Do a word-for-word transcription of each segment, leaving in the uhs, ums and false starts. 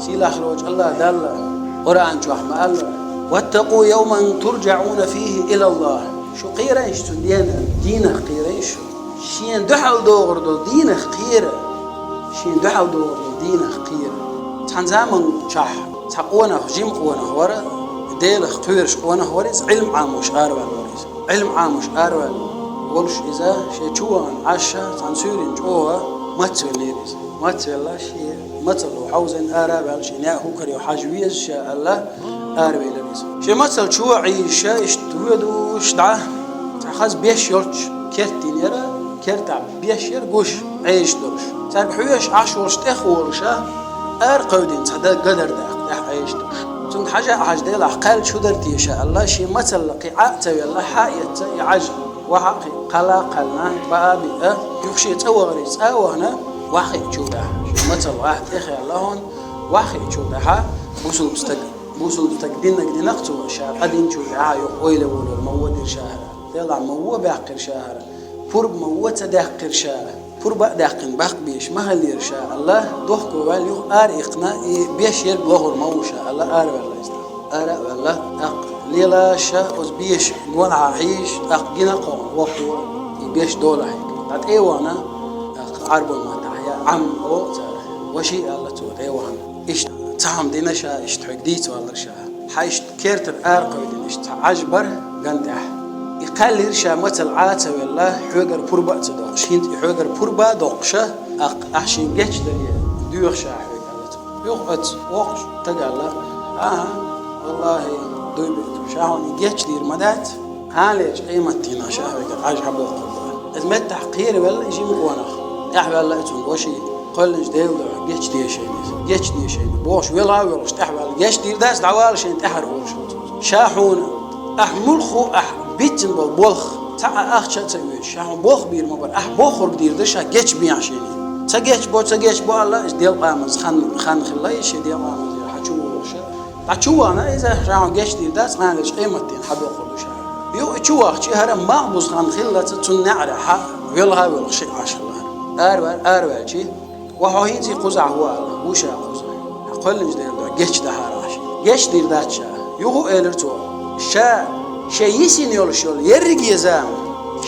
Сийлахь волчу АллахӀ Далла Къуръан чохь ма-аллара: «واتقوا يوما ترجعون فيه إلى الله». Шу кхерайша цу дена, дийнах кхерайша шу. Шена дуьхьал догӀур долу дийнах кхера. Шена дуьхьал догӀур долу дийнах кхера. Цхьана заман чохь цхьа къонах, жима къонах вара, Делах кхоьруш къонах вара иза, Ӏилма Ӏамош араваьлла вара иза. Ӏилма Ӏамош араваьлла волуш иза, шен чу вахана Ӏаш, цхьана суьйранна чӀогӀа мацвеллера иза. Мацвелла, шен мацалло хьовзийна ара а ваьлла, шен неӀ хӀокхуьнга хьажа веза ша аьлла, аравелира иза. Шен мацалла чу а Ӏийша, иштта воьдуш дӀа, цхьа хаза беш йолчу керта динера, кертахь беш яра гуш, Ӏежаш долуш. Цаьрга хьоьжуш Ӏаш волуш тӀехволуша, ара кхевдина цхьа дан гадар даккха тӀехь Ӏежаш долуш. Цунна хьажа а хьажа, делахь кхаьллича хӀун дара теша аьлла, шен мацалла кхин Ӏа а ца велла, хьа а эцна и Ӏаж, вахьа а кхин кхалла а кхаьллина, баа а биъна, юха шен цӀа вахарий цӀа а вахана, ваххиъчу тӀехь. Шен мацалла вахьа тӀехъяьлла хьуна, ваххиъчу тӀехьа бусулба стаг, бусулба стаг диннаг динах цо, ша къа динчул тӀаьхьа юха ойла волур ма вон дира ша хӀара. Делахь ма вон баьккхира ша хӀара. Пурба ма вон ца даьккхира ша. Пурба а даьккхина баккха беш ма хиллера ша аьлла, дохко ваьлла юха ара иккхина, и беш ерг лохур ма ву ша аьлла, ара ваьлла иза. Ара а ваьлла, тӀаккха лела ша оцу беш гонахьа хьийзаш, тӀаккха гина кхо воккхо и беш долахь. Ткъа тӀе а вахана, тӀаккха Ӏарбойн маттахь я Ӏам олу цара. Ваши аьлла цо тӀе а вахана. Иштта цхьа хӀума дина ша, иштта хьоьга дийца валлара ша. Хьан иштта кертара ара кхевдина иштта цхьа Ӏаж бара ган тӀехь. И кхаьллира ша мацалла Ӏа а ца велла, хьоьгара пурба а ца доккхуш. ХӀинца и хьоьгара пурба а доккхуша, тӀаккха ахь шен гечдаре доьху ша хьоьга аьлла цо. Юха оцу воккхачу стага аьлла: «ХӀан-хӀа, валлахӀи, дуй бу, ша хьуна и гечдийр ма дац». Кханалечу къематдийнахь ша хьоьгара Ӏаж хьан боккхур ду? Иза меттахь кхеравелла и жима къонах. ТӀаьхьаваьлла и цуьнга ваши. Кхоьллинчу Делан дуьхьа гечде шайна иза. Гечде шайна. Бохуш, велха а воьлхуш тӀаьхьаваьлла. Гечдийр дац, дӀавала шайна тӀаьхьара олуш ву цо. Ша хьуна, ахь муьлхха а, ахь бицина болу болх, цхьа а ахча а ца оьцуш, ша хьуна болх бийр ма бара. Ахь бохург дийр ду ша, гечбехьа шайна. Ца гечбо, ца гечбо аьлла, иза делкъамаза хан, хан хилла, иза шен делкъамаза хьан чу вогӀуша. Ткъа чу вахана иза, ша хьуна гечдийр дац, кханалечу къематдийнахь хьан боккхур ду ша. Юха и чу вахча, хӀара малхбуза хан хиллалц цунна неӀарехь велха а воьлхуш шиъ Ӏаш хилла. Араваьлла, араваьлча, ва хьо хӀинца кхузахь ву аьлла, ву ша кхузахь. Хьан кхоьллинчу Делан дуьхьа гечдахьара ахь шиъ. Гечдийр дац ша. Юха а элира цо: «Ша, шен йисина йолуш йолу ерриге зама,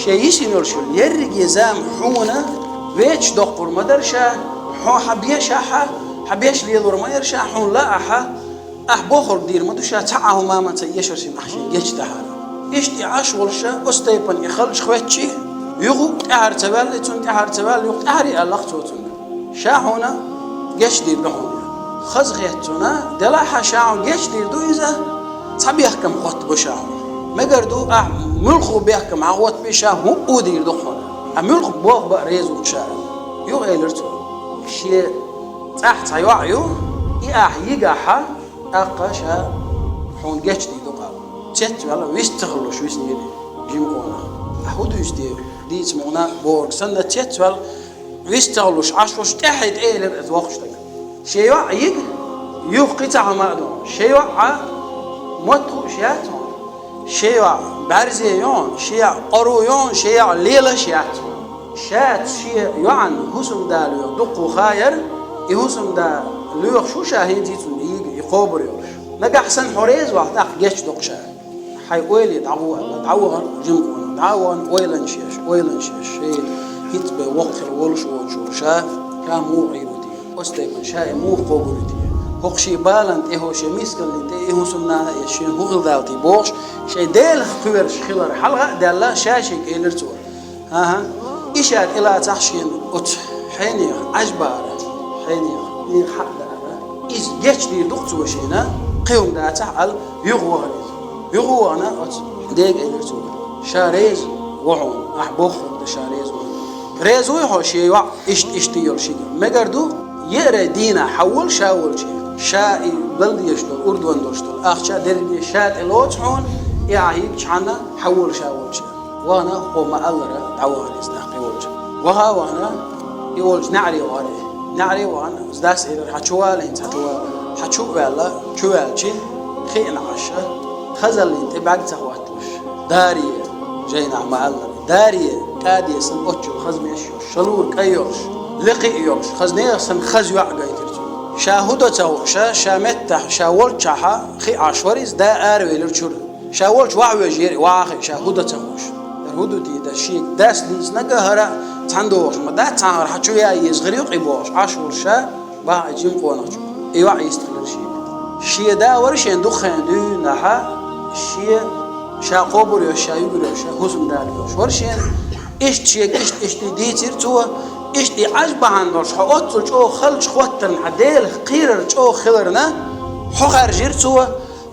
шен йисина йолуш йолу ерриге зама хьуна веча доккхур ма дара ша, хьо хьан бешахь а, хьан беш лелор ма яра ша, хьуна лаахь а, ахь бохург дийр ма ду ша, цхьа а хӀума ма ца эшар шайна ахь шен гечдахьара». Иштта и Ӏаш волуша, оцу тайпана и халча хӀоьттича, юха а тӀаьхьара ца ваьлла, и цунна тӀаьхьара ца ваьлла, юха тӀаьхьара аьлла цо цунна: «Ша хьуна гечдийр ду хьуна. Хазахетта цунна, делахь а ша хьуна гечдийр ду иза, цхьа бехкам хӀоттабо ша хьуна. Мегар ду, ахь муьлхха бехкам хьан хӀоттабе, ша хӀуъа дийр ду хьуна. Ахь муьлхха болх бан реза ву ша». Юха элира цо: «Шен цӀахь цхьа йоӀ ю, и ахь йигахь а, тӀаккха ша хьуна гечдийр ду-кх», — аьлла. Цецваьлла, вист ца хуьлуш виснера жима къонах. Ахь хӀун дуьйцу те, дийца ма ву бохург санна, цецваьлла, вист ца хуьлуш Ӏаш волуш тӀаьхье тӀе элира иза воккхачу стага: «Шен йоӀ йига, юха кхин цхьа хӀума а ду. Шен йоӀ а мотт хууш яц хьуна. Шен йоӀ бӀаьрзе ю хьуна, шен йоӀ къора ю хьуна, шен йоӀ лелаш яц хьуна. Ша шен йоӀана хӀусамда лоьху дуккха хан яра, и хӀусамда лоьхуш ву ша хӀинца цунна йига, и кхобур йолуш. Нагахь санна хьо реза вахь, тӀаккха гечдо-кх ша». Хьайн ойла дӀагӀо аьлла, дӀавахара жима къонах, дӀавахана ойланаш еш, ойланаш еш, шен хӀинца бен воккха хила волуш воцуш волу ша, ша муха Ӏийр ву те, оцу тайпана ша и муха кхобур ву те, хӀокху шен баланна тӀе, хӀокху шен мискаллина тӀе и хӀусамнана а эцна шена хӀун хила дала те бохуш, шайн Делах кхоьруш хилар хьалха а даьлла, ша шега элира цо: «ХӀан-хӀа, и ша тӀелацахь шена оцу хьенех Ӏаж баара, хьенех, хьенех хьакъ даара. Иза гечдийр ду-кх цо шена, кхин хӀума дацахь», — аьлла, юха вахара иза. Юха а вахана, оцу дега элира цо: «Ша реза ву хьуна, ахь бохург дан ша реза ву хьуна. Реза вуй хьо шен йоӀ иштта-иштта йолуш йига? Мегар ду, еарин дийнахь хьан вола ша волчу, ша и лала дезаш долу, урдон долуш долу ахча а дерриге ша тӀе лоцу хьуна, и ахь йигчхьана хьан вола ша волчу». Вахана, хӀокхо ма-аллара, дӀавахара иза нах кхин волчу. Ваха а вахана, и волчу неӀаре вахара и. НеӀаре а вахана, оцу дас элира: «Хьан чу вала хӀинца, хьан чу вала». Хьан чу а ваьлла, чу ваьлча, кхиъна Ӏаш, хазаллина тӀе бӀаьрг ца хӀотталуш, даре, жайнахь ма-аллара, даре, кӀаде санна оццул хаза меш йолуш, шалура кӀай йолуш, лекха а йолуш, хаза нехан санна хаза йоӀ гайтира цунна. Ша хӀу до ца хууш, ша меттахь, ша волччахьа хи Ӏаш вара иза, да аравелира чуьра. Ша волчу вахьа вежа яра и вахьа хи, ша хӀу до ца хууш. ХӀара хӀу ду те, ша шега дас дийцинарг а хӀара цхьаьна догӀуш ма дац, цхьа хӀара хьан чу яа еза хир ю-кх и бохуш, Ӏаш волуш ша, бахьа и жима къонахчу. И йоӀ йист хилира шега. Шен да вара шен дукха хенахь дуьйна, шен ша кхобур йолуш, ша югур йолуш, ша хӀусамда йолуш вара шен. Иштта шега, иштта, иштта дийцира цо, иштта и Ӏаж бахьана долуш, хьо оццул чӀогӀа халчу хӀоттарна, хьан Делах кхерар чӀогӀа хиларна, хьо хаьржира цо,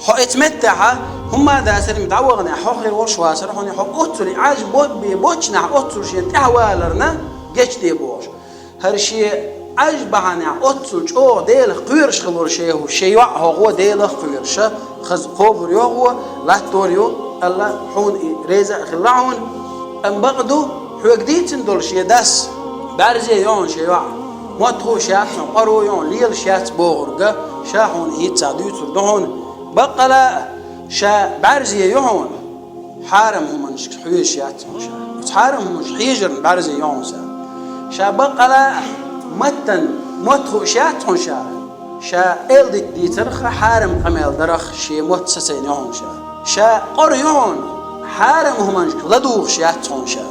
хьо эца меттехьа, хӀумма а дацара, дӀаваханехь, хьо хир волуш вацара хьуна, хьо оццул и Ӏаж бо-, бе-, боцчунахь оццул шен тӀаьхьаваларна, гечде бохуш. ХӀара шен Ӏаж бахьанехь оццул чӀогӀа Делах кхоьруш хилура шен хӀу, шен йоӀ хьо гӀо Делах кхоьруша, хаза кхобур йо гӀо, латтор ю, Алла хьуна и реза а хилла хьуна. Амма бакъ ду, хьоьга дийцина долу шен дас, бӀаьрзе йо хьуна шен йоӀ, мотт хууш яц хьуна, къоро йо хьуна, лелаш яц бохург а, ша хьуна хӀинца а дуьйцур ду хьуна. Баккъала а, ша бӀаьрзе йо хьуна. Хьарам хӀуманашка хьоьжуш яц хьуна ша. Оцу хьарам хӀуманаш хьежарна бӀаьрзе йо хьуна ша. Ша баккъала а маттан мотт хууш яц хьуна ша. Ша эл дика дийцарх а, хьарам къамел дарх а шен мотт сацийна йо хьуна ша. Ша къора йо хьуна, хьарам хӀуманашка ладугӀуш яц хьуна ша.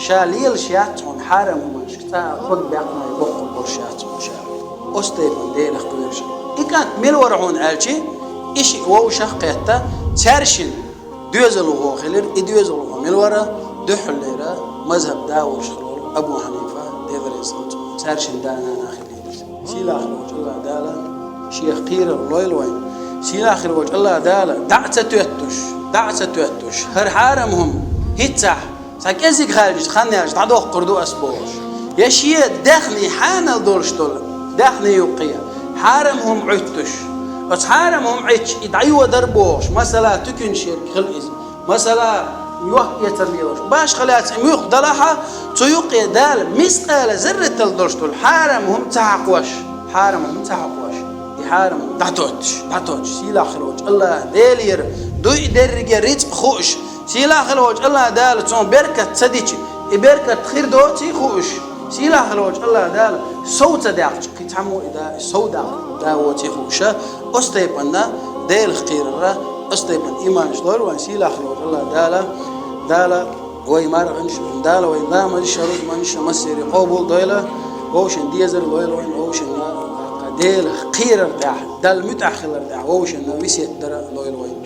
Ша лелаш яц хьуна хьарам хӀуманашка, цкъа а хӀог баьккхина боккхур болуш яц хьуна ша. Оцу тайпана Делах кхоьруш. И кӀант мила вара хьуна аьлча, и шиъ вовшах а кхетта, цаьршинна доьзалхо хилира, и доьзалхо мила вара, дуьххьарлера мазхӀаб да волуш хилла волу Абу Хьанифа, Дела реза хуьлда цунна. Цаьршинна да-нана хилира. Сийлахь волчу АллахӀ Дала шех кхерар лойла вайна. Сийлахь волчу АллахӀ Дала дӀа а ца тоьттуш, дӀа а ца тоьттуш, хӀара хьарам хӀума хӀинццехь, цхьа кӀеззиг хаьлча хан яьлча дӀадоккхур ду ас бохуш. Я шен даьхний хьанал долуш долу, даьхний юккъе хьарам хӀума Ӏуьттуш. Оцу хьарам хӀума Ӏуьттуш и дӀайодар бохуш, масала, туьканаш ерг хила иза. Масала, йохк-эцар лелош. Башха лаьцна и муьлхха далахьа, цу юккъе Дала мискъала зарратал долуш долу хьарам хӀума ца хьакхош, хьарам хӀума ца хьакхош. И хьарам хӀума дӀатоттуш, дӀатоттуш. Сийлахь волчу АллахӀ Делера дуй дерриге рицкъ хууш, Сийлахь волчу АллахӀ Дала цунна беркат ца дича, и беркат хир доций хууш, сийлахь волчу АллахӀ Дала сов ца даьккхича, кхин цхьаммо и да, и сов даккха да воций хууша, оцу тайпана Делах кхерара, оцу тайпана иманаш лойла вайн сийлахь волчу АллахӀ Дала, Дала вай марханаш, Дала вай ламазаш, рузманаш, массери къобал дойла, вовшан дезар лойла вайн, вовшан Делах кхерар тӀехь, Далла муьтӀахь хилар тӀехь, вовшан висет дара лойла вайн.